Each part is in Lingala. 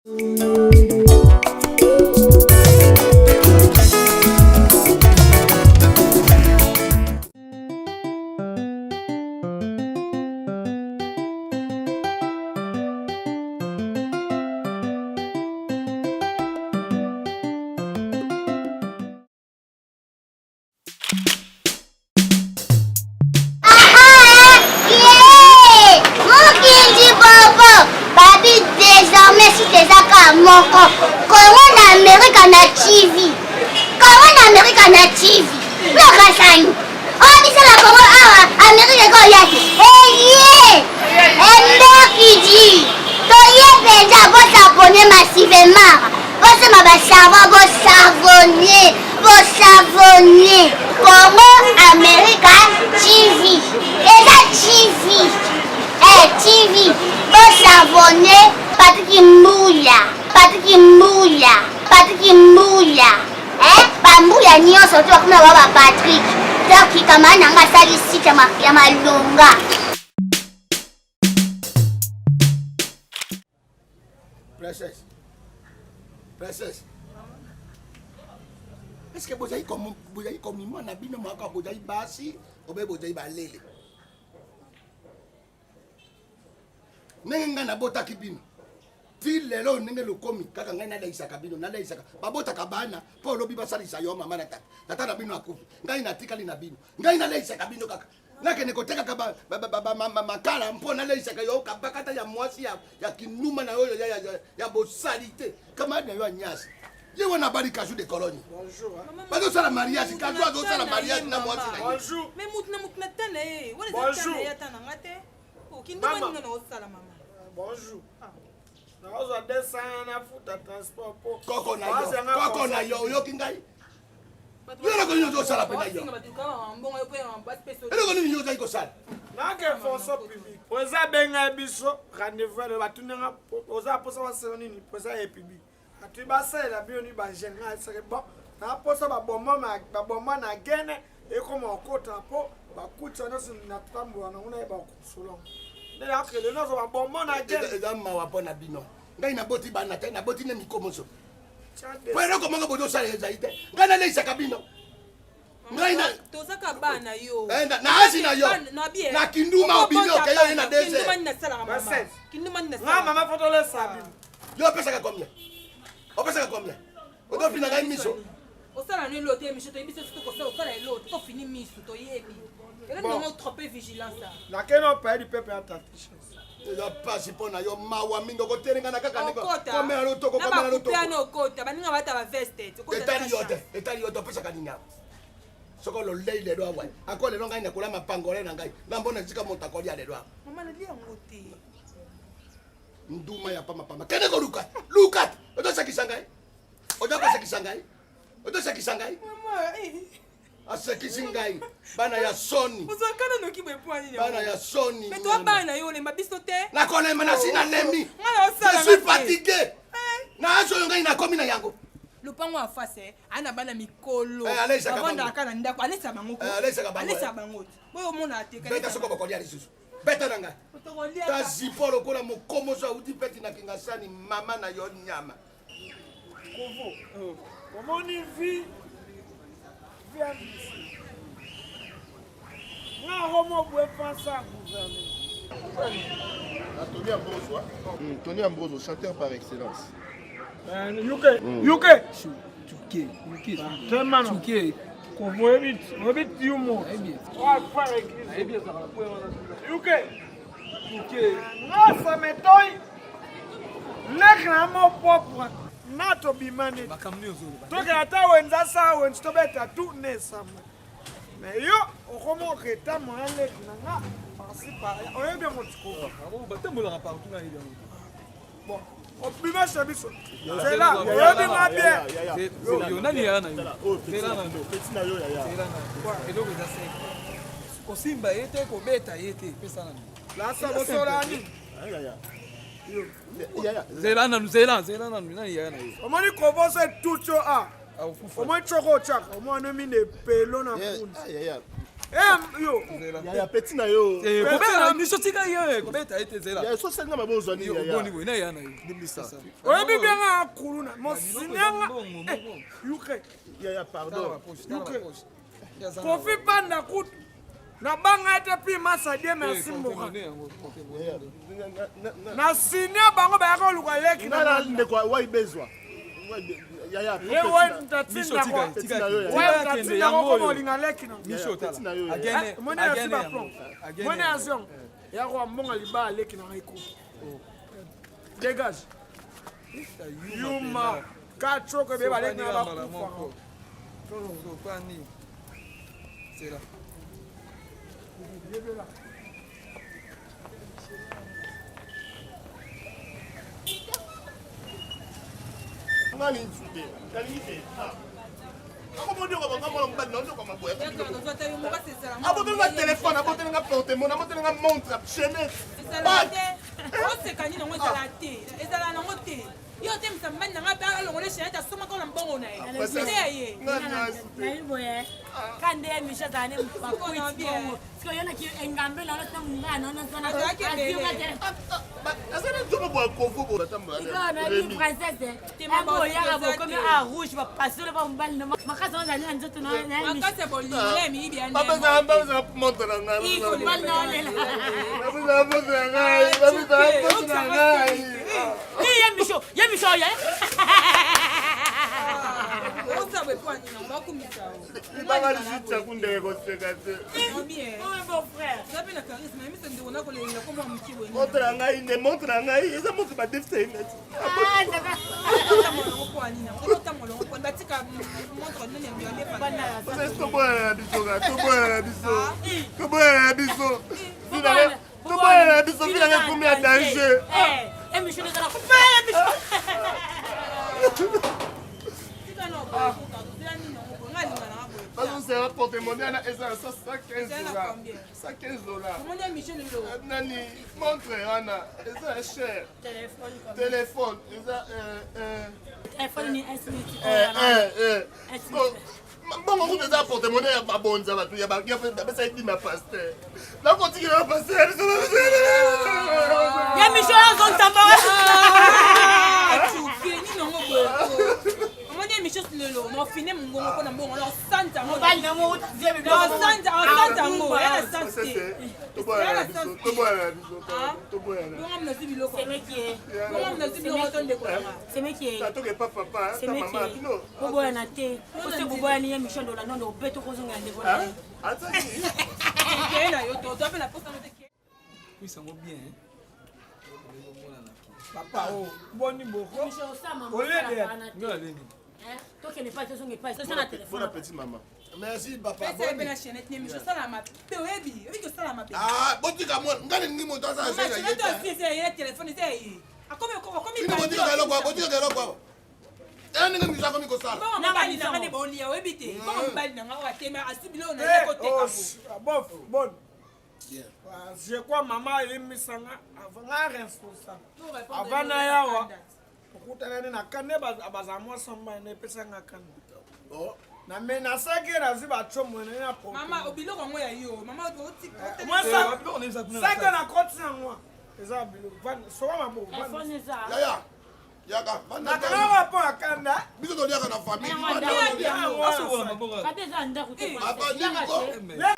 Moko kongo na amerika na tv kongo na amerika na tv lokasani oyo biso na kongo awa amerika ekoya te eye emberkidi toye mpenza bosabone massivement bosomba basavon bosavone bosavone congo america tv eza tv eh, tv bosavone patiki mbuya patiki mbuya patiki mbuya eh, bambuya nyonso to bakoma ba ba patrik donc kamara na nga asali site ya malonga. Princesse. Princesse. Est-ce que bozali comme bozali comme na bino moko bozali basi obe bozali balele? Ndenge ngai nabotaki bino ti lelo ndenge lokomi kaka ngai naleisaka bino naleisaka babotaka bana mpo olobi basalisa yo mama na tata tata na bino akufi ngai natikali na bino ngai naleisaka bino kaka nakende kotekaka makala mpo naleisaka yo kabakata ya mwasi ya kinuma na oyo ya bosali te camarade na yo ya nyasi ye wana abali kaju de cologne bazosala mariage kaju azosala mariage na mwasi na ye Bonjour. Nakozwa 200 nafuta transport po koko na yo koko na yo oyoki ngai yo eloko nini ozosala mpe na yo eloko nini yo ozali kosala nake fonction publique oza abenga biso rendez-vous alo batunanga oza mposa basala nini mposa ya public atui basalela bino ni bajeune ngai aseke bon na mposa babomba na gene ekoma kokota mpo bakuta nyonso na tambola nango nayeba kosola nde nakele nyonso babomba na gene eza mawa mpo na bino ngai naboti bana te naboti nde mikomoso po eloko moko bozosala ezali te ngai naleisaka bino ngai na tozaka bana yo eh, na asi na yo na kinduma obimi okeyi oye na dese nga mama fotolesa bino yo opesaka combien opesaka combien otofina ngai miso osala no elo te miso toyebi biso tokosala osala elo te tofini miso toyebi eloko nango trope vigilance nakei na opaye du peuple ya tatichance eza mpasi mpo na yo mawa mingi okotelengana kaka komela lotoko komela lotoko okota baninga bata baveste etali yo te etali yo te opesaka nini awa soki ololei lelo awa ako lelo ngai nakola mapangole na ngai nambona esika moto akolia lelo awa nduma ya pamapama kende koluka luka te ozosakisa ngai oza kosekisa ngai ozosakisa ngai eh. asekisi ngai bana ya soni bana ya soni nakolemba nasi nalemi je suis fatigue eh. na age oyo ngai nakomi na yango lopango ya face eh, ana bana mikolo bavandaka na ndako alesa bango alesa bango boyo omona te beta soko bokolia lisusu beta na ngai ta zipo lokola mokomoso auti peti na kingasani mama na yo nyama Kovo. Oh. Omoni vie vie ya misi. Nga romo bwe pansa gouvernement. Tony Ambroso, hein? Mm, Tony Ambroso, chanteur par excellence. UK, mm. UK. Tuke, UK. Tellement. Tuke. Kovo oyebi oyebi tiumo. Oa frère église. UK. Tuke. Nga ça m'étonne. Leki na mo propre na tobima neti tokende ata wenze asa wenze tobeta tu ne esama me yo okomi oketa moya leki na nga parci par oyebi yango tikobatambolaka partout nayebi yango bon obima chez biso zela oyebi nga bien yo nani yaya na yo zela na yo zela na eloko eza simple kosimba ye te kobeta ye te pesa nanu lasa bosola nini Zela nanu, zela, zela nanu, nani yaya na yo. Omoni koboso etuti yo a. Omoni tshoko otyaka, omoni mine pelo na kuna. Eh, yo. Yaya petit na yo. Eh, kobeta miso tika ye, kobeta ye te zela. Yaya so senga mabe ozwa nini yaya. Boni boye na ya na yo. Limbisa. Oyebi bien nga kuluna. Mosinanga. Yuke. Yaya pardon. Yuke. Kofi panda kutu. nabanga ete pi masa die merci mboka na signe bango bayaka koluka leki na ndeko wai bezwa olinga leki na moni asi baplon moni asi yango ya kowa mbonga libala leki na ngai kutu dégage yuma kacoko ebe baleki na bakufa. Nga nalingi te nalingi te akomonioka mwana mobali naonioka maboya abotelinga telefone abotelinga portemone abotelinga montre chainette oseka nini yango ezala te ezala nango te yo otemisa mobali na ngai mpe alongole chainette asomaka na mbongo na ye eza ya ye nayebi boye ka nde ya micho azala ne bakwiti bongo sikoyo yo naki engambe na wana ngai na wana aza na nzomo bwa kovo nayebi princesse yango oyaka bokomi a rouge bapasole ba mobali na makasi wana azali na nzoto makasi ya bolingo ya miyibi ya bapesaka montre na ngai mobali na olela bapesaka montre na ngai bapesaka montre na ngai ye micho ye micho ye libanga lisusu tiaku ndeke koseka te montre na ngai nde montre na ngai eza montre badefisa ye nati toboyana na biso ka toboyana na biso toboyana na biso toboyana na biso vi nanga ekomi ya danger bazosela porte-monnaie wana eza na 115 dollars 115 dollars nani montre wana eza ya cher telefone eza mbongo kutu eza porte-monnaie ya babonza bato ya bapesa edima paster nakotikela paster ya micho azonzamba omoni émission lelo nofine mongongo mpo na mbongo nosanza yango ya na sens te bonga nazwi biloko bonga nazwi biloko to ndeko nanga boboyana te ose boboyani ye michel dola nondo obeti okozongela ndeko na ye keye na yo to to ape na posa ngo te Kuisango bien. Papa o oh, boni boko. Olede. Nga aleni. Tokende pa tozonga epai tosala telefone. Bon appétit maman. Merci papa. Pesa ebe na chaînette ni micho sala mabe oyebi oyebi ko sala mabe. Ah botika mwana nga nalingi moto asala chaîne. Chaînette aussi eza ye téléphone eza ye. Akomi akomi. Bino botika eloko awa botika eloko awa. Tala ndenge miso akomi kosala. Bongo mobali na nga nde bolia oyebi te. Bongo mobali na nga oyo atema asi biloko na ye koteka. Bof bon. Je crois mama ayebisa nga avant nga responsable. Avant na yawa okutanani na kanda bazala mwa samba na epesa nga kanda. Oh. Na menasaki ye nazwi bacomo na ye na mama biloko yango ya yo mama saka na koti yango eza biloko soka maboko yaya yaka nakanaka mpo ya kanda biso toliaka na famille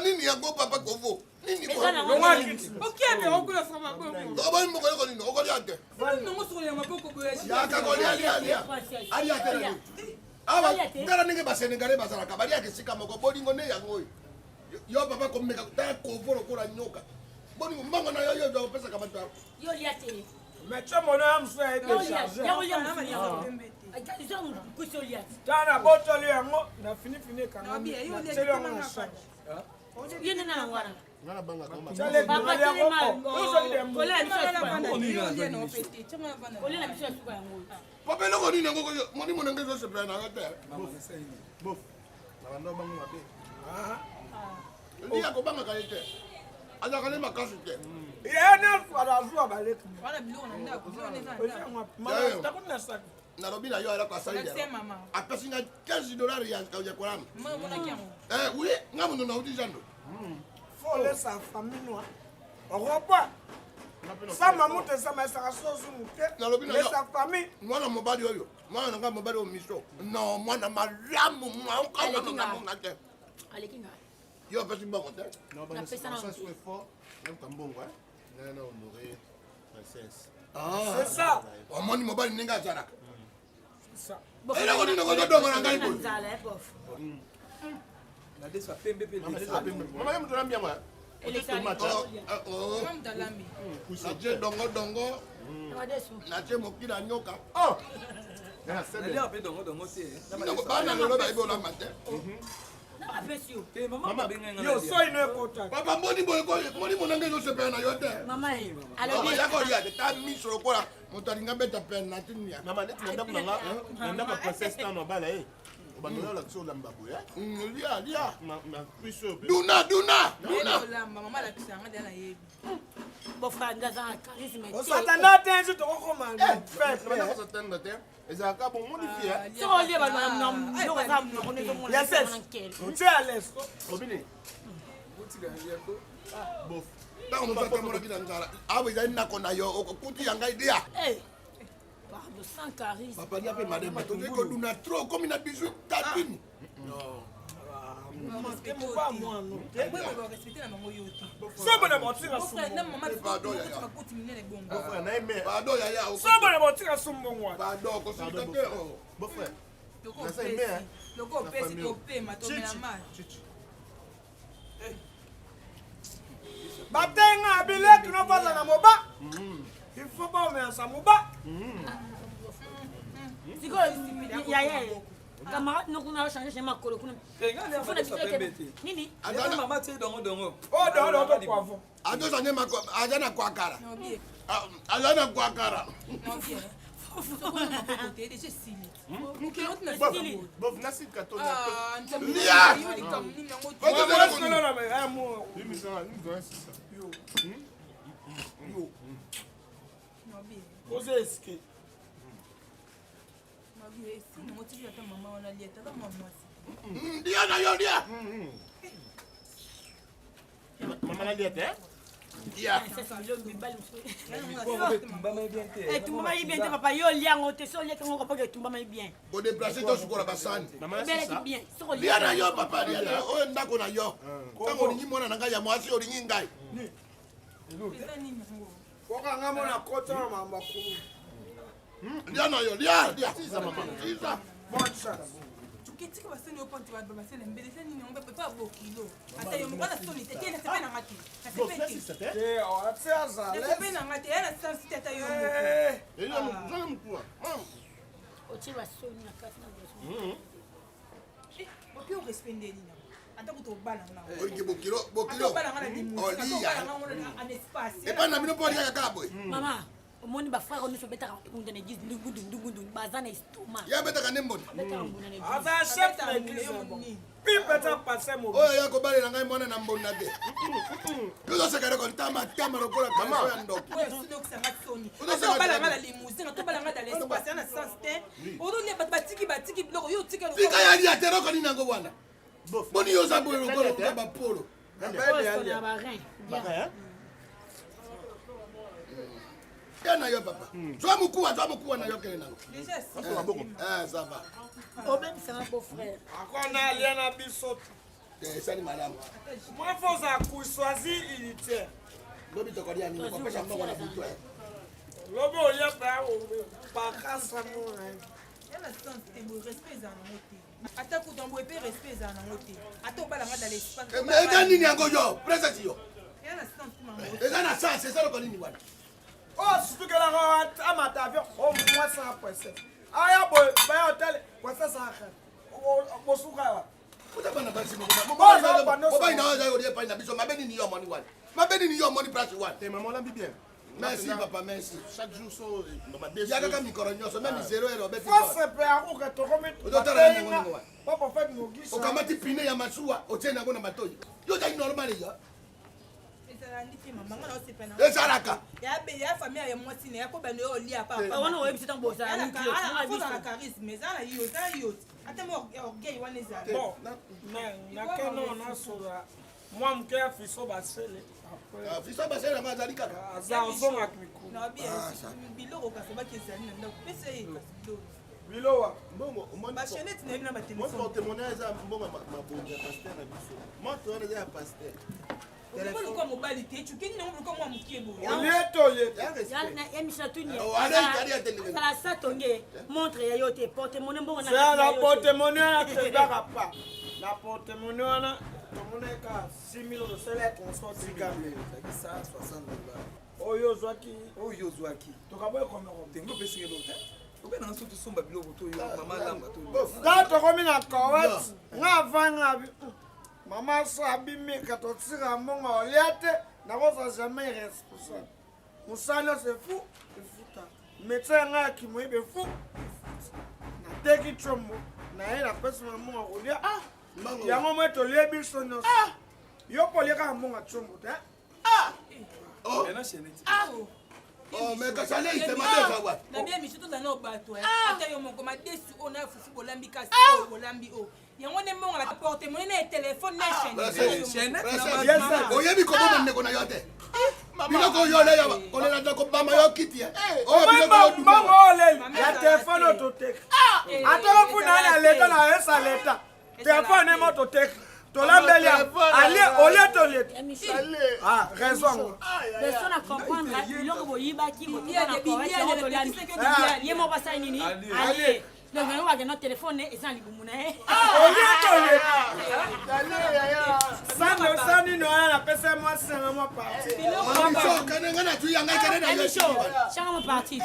nini yango papa kovo nini oboni moko yoko nini okolia te yaka kolia lia lia alia te nani awa tala ndenge basenegalais bazalaka baliaka esika moko bolingo nde yango oyo yo papa komeka tala kovo lokola nyoka bolingo mbongo na yo yo opesaka bato yo lia te Mais tu mon homme soit déchargé. Tana botoli yango na fini fini kanga. Tieli yango na sac. Ye nde na wana. Papa telema. Kolela biso ya suka yango. Papa eloko nini yango molimo na ngai ezosepela na yo te. Bof. Na banda bango mabe. Lia kobangaka ye te. Azalaka ne makasi te. Ye ne azwa baleki. Nalobi na yo alako asali apesi nga 15 dollars ya kolamba. Eh oui, nga moto nauti zando. Faut olesa famille noa okopa sama moto esama esaka sosu moke. Nalobi na yo. Lesa famille. Mwana mobali oyo, mwana na ngai mobali oyo miso non, mwana malamu. Aleki nga. Mwaokamonga te. Aleki nga. Yo opesi mbongo te. Non, bah, Napesa na ça moto. soit fort. Même mbongo, hein. Nana na honoré princesse. C'est ça. Omoni mobali ndenge azalaka. C'est ça. Eloko nini okozodongo na ngai boye? Nzala eh, bof. Nadeso apembe mpe. Mama, mama, moto na miango. Eleka. Tomate. Oh, oh, oh. Mama Dalambi. Natie dongodongo. Nadeso. Natie mokili ya nyoka. Oh. Nana sebe. Nalia mpe dongodongo te. Biloko bana lelo bayebi olamba te. Napesi yo. Te, mama abengai nga Yo nalia. soi no ekota. Papa, mboni boye moni monange ezosepela na yo te. Mama ye. Papa, Alobi. yaka olia te, ta miso lokola moto alinga beta penalty nia. Mama, neti na ndako na nga, na ndako ya princesse tano bala ye. Obanda oyo olakisi olamba boye. Lia, lia. Na na cuisse oyo. Duna, duna, duna. Olamba, mama alakisa nga deya nayebi. Bof aza na charisme te. Osatanda te nzi tokokoma Na pepe. ndako satanda te. Ezalaka bon modifié. Soki olie bato na biloko eza monoko ezomona Yes. nkele. Otie à l'aise. Obini. Botika lia ko. Bof. Ntango moto atambolaki na nzala awa, ezali ndako na yo, okokuti ya ngai, lia. Eh, pardon, sans charisme. Papa, lia mpe mademba, tozali koduna trop, okomi na 18 tatini. Moba mwana te. Respecte na bango yo te. Sobona botika na mama. Pardon, yaya. Makuti minene bongo. Beau-frère, na ye mais. Pardon yaya. Sobona botika sumbongo wana. Pardon, kosilika te oh. Beau-frère. Loko Naza opesi. aimé, hein. Loko Na opesi, famille. topema, tomela Chichi. mai. Chichi. Batenga bileki no baza na moba. Il faut baomeasa moba. Sikoyo yaya ye camarade no kuna achange chez makolo kuna. Te, nga lia Funa madeso apembe te. Nini? Eza mama tie dongodongo. Oyo dodo to poivron. Azosa nde aza na kwakara. Nobie. Ah, aza na kwakara. Nobie. Te deja esili. Esili. Bof, nasika to na. Lia! Yo likambo nini yango? Limisanga, limisanga sisa. Nobie. Oza eske. Nobie, esili yango, tiki ata mama wana lia, tata mwa mwasi. Lia na yo, lia. Mama nalia te. Lia. Mibali mosusu. Etumbamai bien te. Etumbamai bien te, papa. Yo olia yango te, so oliaki yango kopoka etumbamai bien. Kodeplace to sukola basani. Mama Ebelaki nasisa. bien soko. Lia na yo papa, lia na yo. Oyo ndako na yo. Ntango olingi mwana na ngai ya mwasi, olingi ngai. Eza nini yango? Okanga mona kota na mambo akulu. Lia na yo, lia, lia. Sisa. Bonne chance. Tukitika baseni oyo ponte bato basele mbele, eza nini yango? Pepe abokilo ata yo moko na soni te te, nasepe nanga te. Bof, Nasepe te. nasisa te. Te otie aza Nasepe nanga te, ya na sansi te ata yo moko. Eyo mzango mkuwa. Otie basoni na kati na boso. Opi orespect nde nini yango? Ata kuta obala nga. Olingi bokilo. Ata Bokilo obala nga na limousine, ata Olia. obala nga ngo en espace. Epai na bino mpo oliaka kaka boye. Mama, omoni bafrère nyonso obetaka mbunda na église, ndungundu ndungundu, baza na estomac. Ye abetaka nde mboni. Babetaka mbunda na église. Aza chef na église. Pipe eza passe mobi. Oyo ya kobalela ngai mwana na mbonda te, tozoseka loko ntama tama lokola kaso ya ndoki. Oyo esili okisanga soni. Ozoseka Ata obala nga te. na limousine, ata obala nga dans l'espace, ya na sens te. Ozolia bato batiki batiki biloko, yo otika. Tika ya lia te, eloko nini yango wana? Bof. Boni yo oza boye lokola oza bapolo? Oyo soni ya barin. Baka, Ya na yo papa, zwa mokuwa, zwa mokuwa na yo, kende nango. Déjà esili. hein. Maboko. Eh, ça va. Obemisanga beau frère. Akona alia na biso. Te, esali malamu. Mwa foza courtoisie unitaire. Lobi tokolia nini? Kopesa mbongo na butu eh. Lobi olia pa bakasa mo na ye. Ya na sens te boye, respect ezala nango te. Ata kuta boye mpe respect ezala nango te. Ata obala nga dans l'espace. Eh, mais eza nini yango yo princesse yo? Ya na sens te mango. Eza na sens, eza loko nini wana? Oyo sutukelaka amata avion o mwasi na princesse aya boye baya hotel princesse aka bosuka wa. Oza bana basi. Oyo eza bano. Mobali na oyo azali kolia epai na biso, mabe nini yo omoni wana? Mabe nini yo omoni place wana? Te, maman olambi bien. Merci papa, merci. Chaque jour so mama des. Ya kaka mikolo nyonso, même 0 heure obeti. Fo sepe akoke tokomi. Ozotala ndenge nini wana? Papa fete mogisa. Okamati pine ya masuwa, otie nango na matoi, yo ozali normal yo? Ezala ndi te mama, nga na osepa na. Ezalaka. Ya famille ya mwasi na ya kobanda yo olia papa. Wana oyebisi ntango bozala mikilo. Ozala charisme, eza na yo, eza yo te. Ata mo orgueil wana ezala. Bon, nakeno nasola. Mwa moke ya fiso basele. Ah, fiso basele yango azali kaka. Aza ozongaki mikolo. Ah, biloko kasi baki ezali na ndako. Pesa ye kasi biloko. Bilowa. Mbongo omoni. Ba chaînette na ye na ba téléphone. Porte monnaie eza mbongo mabongi ya pasteur na biso. Montre wana eza ya pasteur. Lokola mobali te cukeni nango lokola mwa mokie boye. Olie to olie. Ya Michel atuni. Azala sa tonge montre ya yo te porte monnaie mbongo na. Na porte monnaie wana tozaka pa. Na porte monnaie wana tomonaki kaka 6000 tosala ya transport tika. Ezalaki 160 dollars. Oyo ozwaki. Oyo ozwaki. Tokaboyi komeko. Tengo opesi eloko te. Obe na nso tosomba biloko to yo mama lamba to. Ka tokomi na Koweït nga avanga mama so abimika totika mbongo olia te nakozwa jamais irresponsable mosala nyonso efu efuta médecin ya ngai ya kimoyibe efu efuta nateki combo naye napesi ma mbongo ya kolia ah, yango mwe tolie biso nyonso ah! yo mpo olie kaka mbongo ya combo te ah! Oh. Oh, mais kasi alei te mabe eza wapi na bien misu tozala na bato ata yo moko madesu oyo na fufu bolambi kasi bolambi oyo yango nde mbongo na porte monnaie na telefone na chaîne oyebi koboma ndeko na yo te biloko oyo oleya kolela na kobama yo kiti mbongo oleli ya telefone oyo toteka atala mpuna na leta na esa leta telefone emo toteka tolambeli alie olie tolie ah raison beso na comprendre biloko boyibaki ye moko asali nini alie Donc yango bakenda telefone eza na libumu na ye. Sando sani no wana napesa mwasi nanga mwa parti. Kende nga nazwi yanga kende na yo. Changa mwa parti.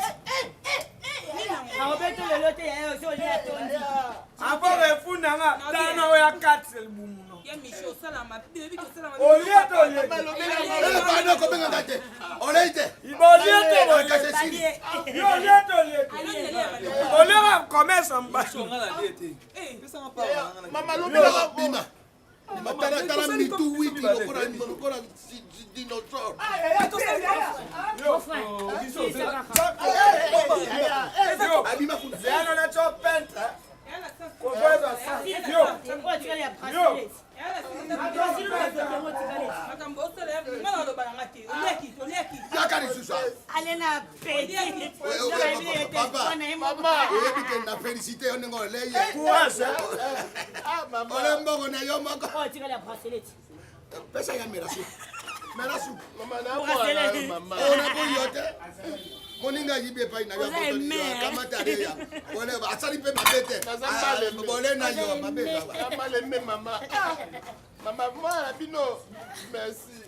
Aobeto lelo te yayo ozo lia tondi. Aboro efunda nga tana oya kati libumu no. Ya Micho osala mabe oyebi kosala mabe. Olie to olie. Eh pardon kobenga nga te. Olei te. Olie te olie. Kasi esili. Yo olie to olie. Olie ka commerce mba. Mama lobela bima. Bima tala tala mitu witi lokola lokola dinosaure. Abima kuna. Zéano na cho peintre. Yaka lisusu papa oyebi ke na félicité yo ndenge olei ole mbongo na yo moko pesa ya mela supu mela supu onaboyi yo te moninga ayibi epai na yo akamata aleya asali mpe mabe te bole na yo mabe malembe mama mama mwana bino merci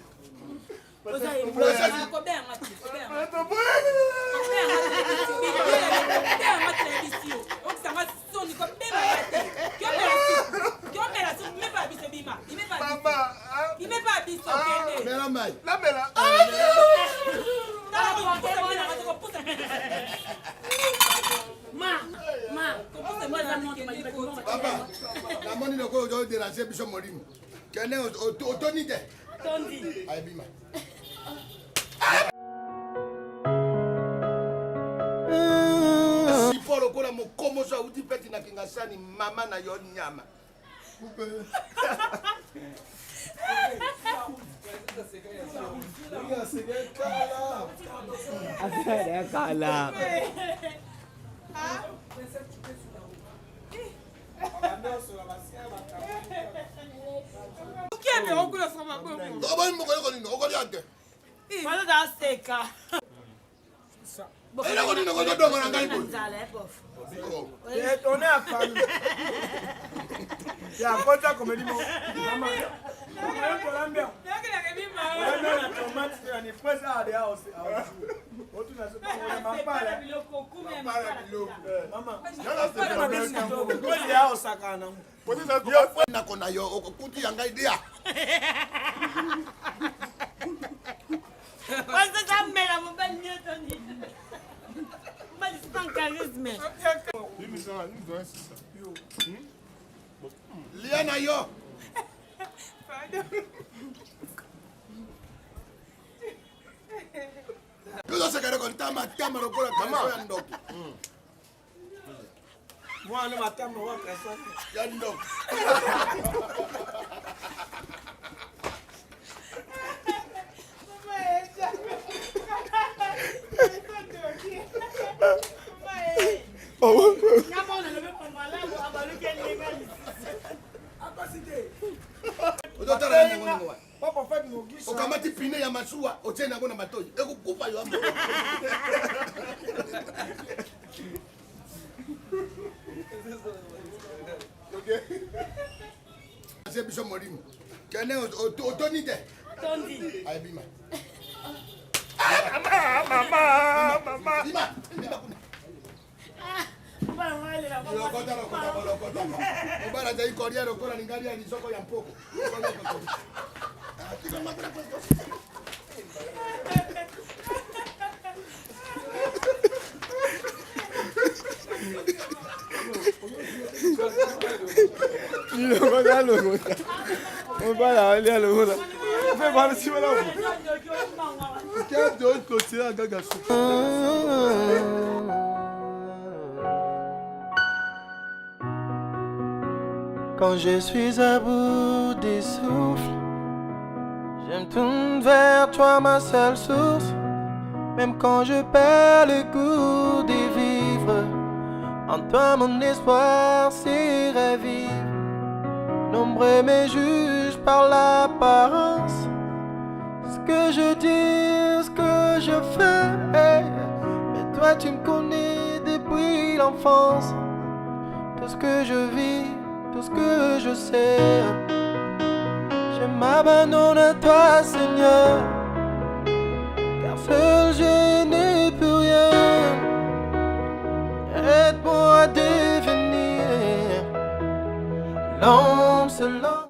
Mela mai. Namela. Papa, namoni lokola ozo déranger biso molimo. Kende otoni te. Tondi. Ayebima. Sipo lokola mokomoso auti peti na Kingasani mama na yo nyama. Kala. Oboyi moko eloko nini okolia te. Bazoseka. Eloko nini okozodonga na ngai boye. On est à famille. Ya kota komedi mo. Mama. Colombia. Colombia na tomate ya ni presa a de house. Otuna se mapala. Mapala biloko. Mama. Presa ya osakana. Nako na yo okuti ya ngai dia. Bazozamela mobali nyonso nini? Mobali sans charisme. Lia na yo. Tozoseka eloko ntama tama lokola kama ya ndoki. Mwana matama wa kasana. Ya ndoki. Ozotala ndenge ndenge wana. Okamati pine ya masuwa otie nango na matoi ekokufa yo. Ase biso molimo kende otoni te ayebima. Mama, mama. Bima, bima kuna. Lokota, lokota, lokota. Mobali azali kolia lokola lingali ya lisoko ya mpoko. Lokota, lokota. Mobali alia lokola. Mpe bana nsima na Quel de clôturer à Gaga Quand je suis à bout des souffles, je me tourne vers toi, ma seule source. Même quand je perds le goût de vivre, en toi mon espoir s'est ravive. Nombreux me jugent par l'apparence. Ce que je dis, ce que je fais. Mais toi tu me connais depuis l'enfance. Tout ce que je vis, tout ce que je sais. Je m'abandonne à toi, Seigneur. Car seul je n'ai plus rien. Aide-moi à devenir l'homme.